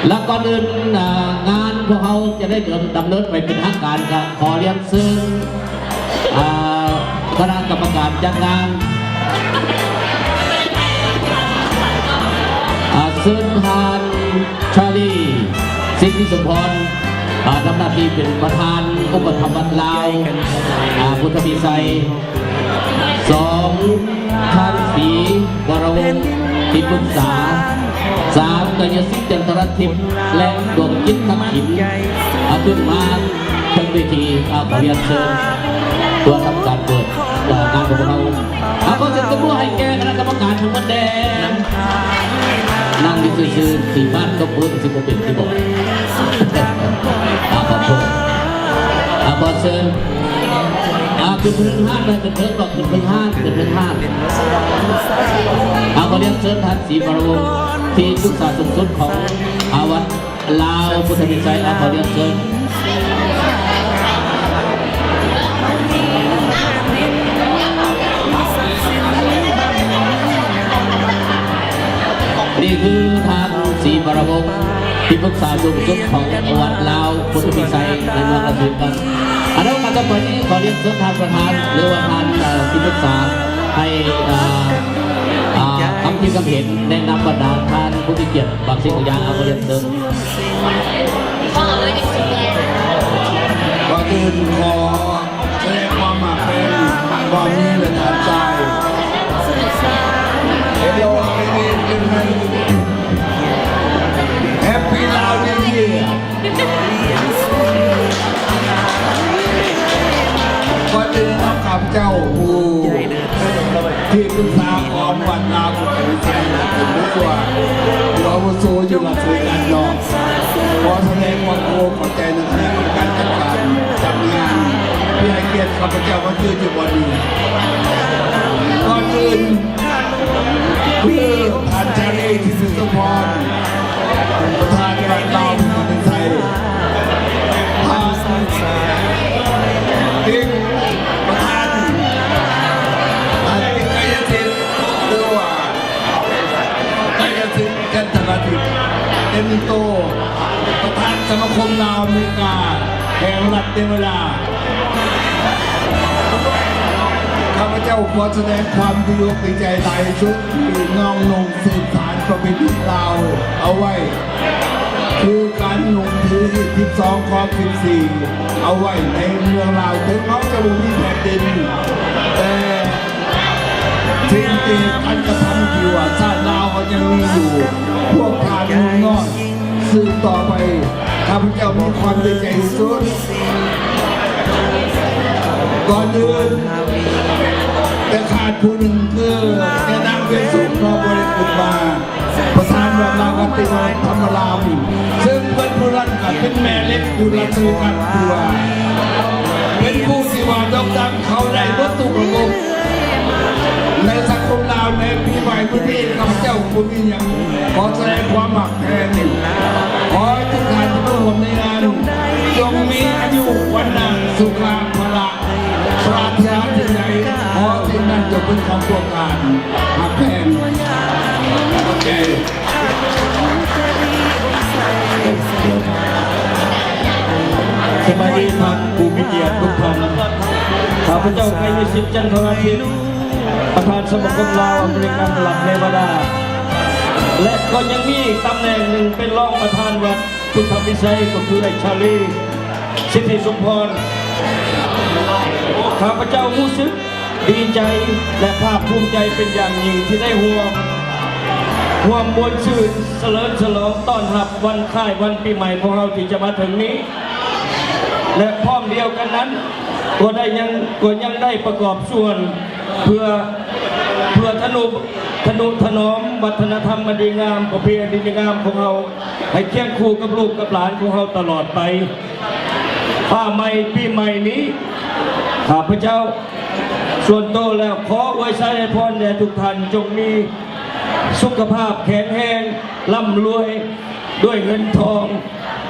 ແລະ ກ່ອນອື່ນ ອາ ງານພວກເຮົາຈະໄດ້ດຳເນີນໄປເປັນທາງການ ກໍຂໍລຽນເຊີນ ອາ ຄະນະກຳມະການຈັດງານ ອາ ເຊີນທ່ານ ຊາລີ ສິດທິສົມພອນ ອາ ທຳໜ້າທີ່ເປັນປະທານອົບປະຖຳວັດລາວ ອາ ພຸດທະວິໄສ ສອງ ທ່ານ ສີ ວະລະວົງ ທີ່ປຶກສາ, ສາມ ກາຍະສິດ ຈັນທະລະທິບ ແລະ ດວງຈິດ ທັກຂິນ ອາ ຂຶ້ນມາເທິງເວທີ ອາ ຂໍລຽນເຊີນ ເພື່ອທຳການເປີດ ອາ ງານຂອງພວກເຮົາ. ອາ ຂໍສຽງຕົບມືໃຫ້ແກ່ຄະນະກຳມະການທັງໝົດແດ່. ນັ່ງຢູ່ຊື່ໆ ສີບາດຕົບມືຊິບໍ່ເປັນຕິບໍ? ອາ ຂໍເຊີນ ອາ ຂໍເຊີນ ອາ ຂຶ້ນເທິງຮ້ານ ຂຶ້ນເທິງດອກ ຂຶ້ນເທິງຮ້ານ ຂຶ້ນເທິງຮ້ານ. ອາ ຂໍລຽນເຊີນທ່ານ ສີ ວະລະວົງ ທີ່ປຶກສາສູງສຸດຂອງ ອາ ວັດລາວ ພຸດທະວິໄສ. ອາ ຂໍລຽນເຊີນ. ນີ້ຄືທ່ານ ສີ ວະລະວົງ ທີ່ປຶກສາສູງສຸດຂອງວັດລາວ ພຸດທະວິໄສ ໃນເມືອງລະສີກັນ. ອັນດັບຕໍ່ໄປນີ້ ຂໍລຽນເຊີນທ່ານປະທານ ຫຼືວ່າທ່ານ ເອີ ທີ່ປຶກສາ ໃຫ້ ເອີ ອາ ຄຳຄິດຄຳເຫັນ ແນະນຳບັນດາທ່ານຜູ້ມີກຽດບາງສິ່ງບາງຢ່າງ. ອາ ຂໍລຽນເຊີນ. ກ່ອນອື່ນຂໍສະແດງຄວາມຮັກແພງ ຄວາມມີແລະທ່ານຊາຍ. Hello ladies and gentlemen, Happy Lao New Year. ກ່ອນອື່ນເນາະ ຂ້າພະເຈົ້າຜູ້ ທີ່ປຶກສາຂອງວັດລາວພຸດທະວິໄສ ຫຼືວ່າຜູ້ອາວຸໂສຢູ່ລະສີກັນເນາະ ຂໍສະແດງຄວາມຂອບໃຈນຳຄະນະກຳມະການຈັດການຈັດງານ ທີ່ໃຫ້ກຽດຂ້າພະເຈົ້າມາຢູ່ຈຸດນີ້. ກ່ອນອື່ນ ຄືທ່ານ ຈາລີ ສິດທິສົມພອນ ປະທານວັດລາວ ພຸດທະວິໄສ, ທ່ານ ຕິກ ປະທານ ທ່ານ ຕິກ ກາຍະສິດ ຫຼືວ່າ ກາຍະສິດ ຈັນທະລາທິດ, ເອັນໂຕ ປະທານສະມາຄົມລາວອາເມລິກາ ແຫ່ງລັດເນເວີລາ. ຂ້າພະເຈົ້າຂໍສະແດງຄວາມດີອົກດີໃຈຫຼາຍທີ່ສຸດ ທີ່ນ້ອງນຸ່ງສືບສານປະເພນີລາວເອົາໄວ້ ຄືການນຸ່ງຖືຮີດສິບສອງ ຄອງສິບສີ່ ເອົາໄວ້ໃນເມືອງລາວ. ເຖິງເຮົາຈະບໍ່ມີແຜ່ນດິນ ແຕ່ ສິ່ງທີ່ ການກະທຳທີ່ວ່າຊາດລາວເຮົາຍັງມີຢູ່ ພວກທ່ານລຸງນ້ອຍສືບຕໍ່ໄປ ຂ້າພະເຈົ້າມີຄວາມດີໃຈທີ່ສຸດ. ກ່ອນອື່ນ ແຕ່ຂາດຜູ້ໜຶ່ງຄືແມ່ນາງ ເວສສຸກ ເນາະ ບໍ່ໄດ້ຂຶ້ນມາ. ປະທານວັດລາວກະຕິວັດທຳມະລາມ ເຊິ່ງເພິ່ນຜູ້ນັ້ນກະເປັນແມ່ເຫຼັກຢູ່ລະສີກັນ ທີ່ວ່າເປັນຜູ້ທີ່ວ່າໂດ່ງດັງເຂົ້າໄດ້ເບິດທຸກລະບົບໃນສັງຄົມລາວໃນປີໃໝ່ມື້ນີ້. ຂ້າພະເຈົ້າບໍ່ມີຫຍັງ ຂໍສະແດງຄວາມຮັກແພງ ຂໍໃຫ້ທຸກທ່ານທີ່ມາຮ່ວມໃນງານ ຈົ່ງມີອາຍຸ ວັນນະ ສຸຂະ ພະລະ ປາດຖະໜາສິ່ງໃດ ຂໍສິ່ງນັ້ນຈົ່ງເປັນຂອງພວກທ່ານ. ຮັກແພງ. ໂອເຄ. ສະບາຍດີທ່ານຜູ້ມີກຽດທຸກທ່ານ. ຂ້າພະເຈົ້າ ໄກຍະສິດ ຈັນທະລາທິດ ປະທານສະມາຄົມລາວອາເມລິກັນລັດເນວາດາ ແລະ ກໍຍັງມີອີກຕຳແໜ່ງໜຶ່ງເປັນຮອງປະທານວັດ ພຸດທະວິໄສ ກໍຄືໄອ້ຊາລີ ສິດທິສົມພອນ. ຂ້າພະເຈົ້າຮູ້ສຶກດີໃຈ ແລະ ພາກພູມໃຈເປັນຢ່າງຍິ່ງທີ່ໄດ້ຮ່ວມ ຮ່ວມມ່ວນຊື່ນສະເຫຼີມສະຫຼອງຕ້ອນຮັບວັນຄ້າຍວັນປີໃໝ່ຂອງເຮົາທີ່ຈະມາເຖິງນີ້ ແລະ ພ້ອມດຽວກັນນັ້ນ ກໍໄດ້ຍັງ ກໍຍັງໄດ້ປະກອບສ່ວນ ເພື່ອ ເພື່ອທະນຸ ທະນຸຖະໜອມວັດທະນະທຳອັນດີງາມ ປະເພນີອັນດີງາມຂອງເຮົາ ໃຫ້ຄຽງຄູ່ກັບລູກກັບຫຼານຂອງເຮົາຕະຫຼອດໄປ. ຟ້າໃໝ່ປີໃໝ່ນີ້ ຂ້າພະເຈົ້າສ່ວນໂຕແລ້ວ ຂໍອວຍໄຊໃຫ້ພອນແດ່ທຸກທ່ານ ຈົ່ງມີສຸຂະພາບແຂງແຮງ, ລ່ຳລວຍດ້ວຍເງິນທອງ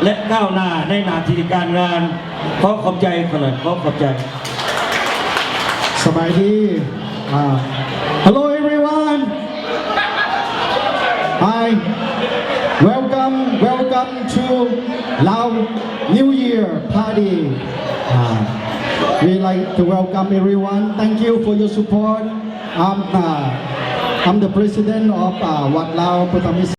ແລະ ກ້າວໜ້າໃນໜ້າທີ່ການງານ. ຂໍຂອບໃຈຂະໜ້ອຍ, ຂໍຂອບໃຈ. ສະບາຍດີ. Uh, hello everyone. Hi. Welcome, welcome to Lao New Year Party. Uh, we like to welcome everyone. Thank you for your support. I'm, uh, I'm the president of, uh, Wat Lao Buddha Mission.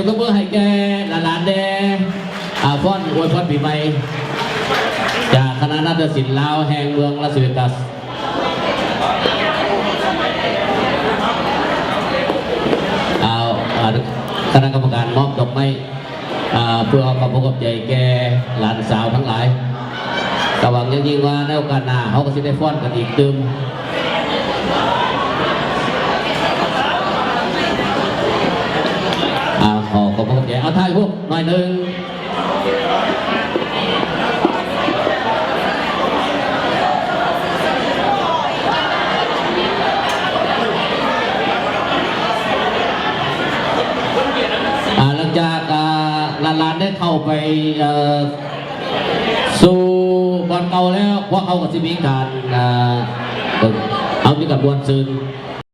ຕົບມືໃຫ້ແກ່ຫຼານໆແດ່ ອາ ຟ້ອນອວຍພອນປີໃໝ່ ຈາກຄະນະນາດຕະສິນລາວແຫ່ງເມືອງລາສເວກັສ. ເອົາ ອາ ຄະນະກຳມະການມອບດອກໄມ້ ອາ ເພື່ອຂອບອົກຂອບໃຈແກ່ຫຼານສາວທັງຫຼາຍ. ກະຫວັງຢ່າງຍິ່ງວ່າໃນໂອກາດໜ້າ ເຮົາກະຊິໄດ້ຟ້ອນກັນອີກຕື່ມ. ອາ ຂໍຂອບອົກຂອບໃຈ. ເອົາ ຖ່າຍຮູບໜ້ອຍໜຶ່ງ. ອາ ຫຼັງຈາກ ອາ ຫຼານໆໄດ້ເຂົ້າໄປ ເອີ ສູ່ບ່ອນເກົ່າແລ້ວ ພວກເຮົາກະຊິມີການ ອາ ເອີ ເຮົາມີການມ່ວນຊື່ນ.